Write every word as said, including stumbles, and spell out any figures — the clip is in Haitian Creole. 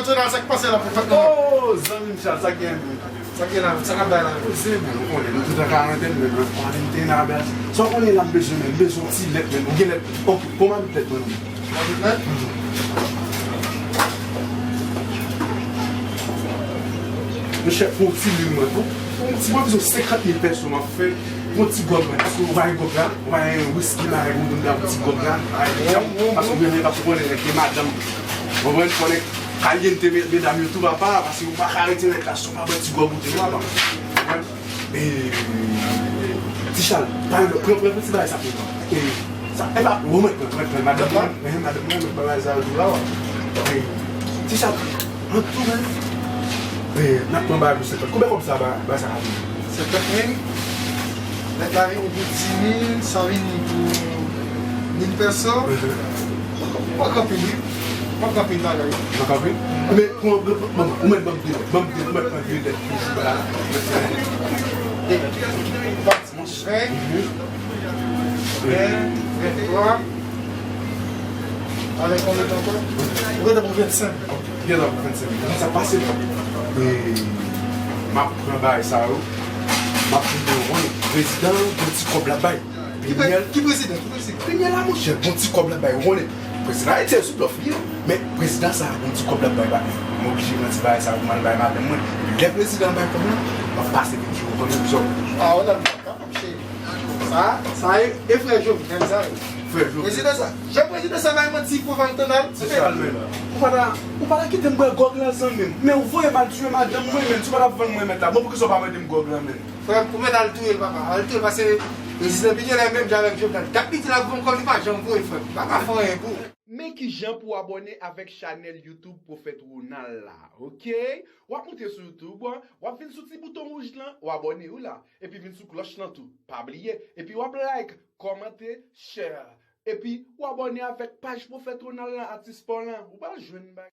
Donald, sa k pase la, pwofèt Donald? Oh, zanmi m Charles, sa k gen menm? Sa k gen la, sa k ap bay la? Poze, men, ou konnen, nou tout an karantèn, men, an karantèn, sa w konnen la, m bezwen, men, m bezwen yon ti lèt, men, ou gen lèt? Ok, kòman m lèt, mwen? Mwen chèf pou yon ti lil mwen tou. Pou yon ti mwen bezwen senkant mil pèso m ap fè. Pou yon ti gòg mwen. Paske ou pa gen gòg la, ou pa gen wiski la, ou donn yon ti gòg la. Paske ou renmen, paske ou konnen nèg gen madanm. Ou konprann, fò nèg kalyente medam yo tou papa, paske ou pa ka rete nèg la si w pa bwè ti gòg ou te bwè papa. Ou konprann? E, ti Chal, pran, pran, pran ti bagay sa pou mwen. E, sa, e pa, ou mèt pran, mèt pran, madanm mwen, men madanm mwen, mèt pran bagay sa yo tou la, wè. E, ti Chal, an tou, men, e, n ap pran bagay pou senkant. Konbyen kòb sa ba, ba sa ap vin? Senkant mil, nèt la vini pou dis mil, sa vini pou mil pèso. Mhm. Ou pa kanpe, wi. Ou pa kanpe bagay. Ou pa kanpe? Men, pran, pran, pran, ou mèt ban m de lèt. Ban m de, ou mèt pran de lèt. Ven, ven, venntwa. Avèk konbyen ankò? Ou gentan pou vennsenk. Gentan pou vennsenk. Sa pase. E, m ap pran bagay sa yo. M ap pran yon prezidan, yon ti kòb la bay. Ki pre-, ki prezidan? Ki prezidan? Premye la, monchè, bon ti kòb l ap bay, ou konnen. Prezidan Ayiti, se sou blòf li ye. Men prezidan sa a, bon ti kòb l ap bay, bay. M oblije pran ti bagay sa a pou m al bay madanm mwen. Epi lè prezidan an bay kòb la, m ap pase vin jwenn ou kanmenm, zò. Ah, ou nan kapab, cheri. Sa, sa e, e frè Jovenel, sa e. Frè Jovenel. Prezidan sa, jan prezidan sa bay manti pou Valtonal. Se sa l menm. Ou pa ta, ou pa ta kite m bwè gòg lan, zanmi m. Men ou voye m al tiye madanm mwen, men si w pa t ap vann mwen mèt la. Bon, poukisa w pa mande m gòg lan, men? Frè m, ou mèt al touye l, papa. Al touye l, paske prezidan Bidye la menm jan avèk Jovenel. Dat li di l ap vann kò l, li pa janm voye, frè m. Pa ka fè anyen pou ou. Men kijan pou w abòne avèk chanèl YouTube Pwofèt Ronald la, oke? W ap moute sou YouTube, w ap vin sou ti bouton wouj lan, w abòne wi la. Epi vin sou klòch lan tou, pa bliye. Epi w ap like, kòmante, share. Epi w abòne avèk paj Pwofèt Ronald lan, atis pa w lan. Ou pral jwenn bagay.